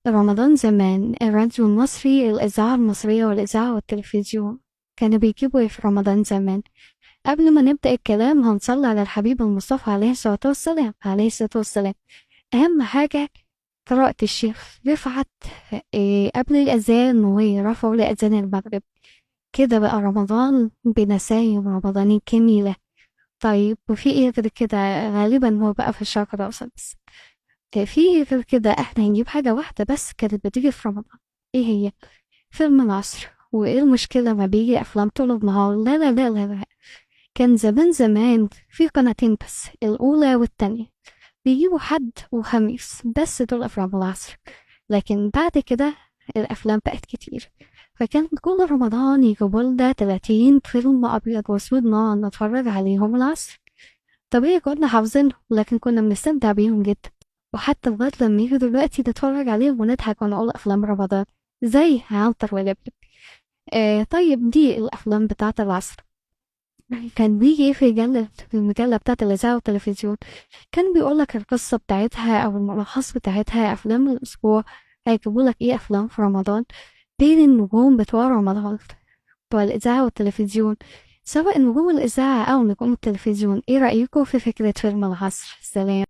رمضان زمان الراديو المصري، الإذاعة المصرية والإذاعة والتلفزيون كانوا بيجيبوا إيه في رمضان زمان؟ قبل ما نبدأ الكلام هنصلي على الحبيب المصطفى عليه الصلاة والسلام، عليه الصلاة والسلام. أهم حاجة قراءة الشيخ رفعت قبل الأذان ورفعوا لأذان المغرب. كده بقى رمضان بنسايم رمضانية جميلة. طيب وفي إيه غير كده؟ غالبا هو بقى في الشرق الأوسط بس. في إيه غير كده؟ إحنا هنجيب حاجة واحدة بس كانت بتيجي في رمضان، إيه هي؟ فيلم العصر. وإيه المشكلة ما بيجي أفلام طول النهار؟ لا لا لا لا لا. كان زمان زمان في قناتين بس، الأولى والتانية، بيجيبوا حد وخميس بس، دول أفلام العصر. لكن بعد كده الأفلام بقت كتير، فكان كل رمضان يجيبوا لنا 30 فيلم أبيض وأسود نقعد نتفرج عليهم العصر. طبيعي كنا حافظينهم، لكن كنا بنستمتع بيهم جدا، وحتى لغاية لما يجوا دلوقتي نتفرج عليهم ونضحك ونقول أفلام رمضان زي عنتر ولبلب. طيب دي الأفلام بتاعة العصر. كان بيجي إيه في المجلة بتاعة الإذاعة والتلفزيون؟ كان بيقولك القصة بتاعتها أو الملخص بتاعتها، أفلام الأسبوع، هيجيبولك إيه أفلام في رمضان، بين النجوم بتوع رمضان بتوع الإذاعة والتلفزيون، سواء نجوم الإذاعة أو نجوم التلفزيون. إيه رأيكم في فكرة فيلم العصر؟ سلام.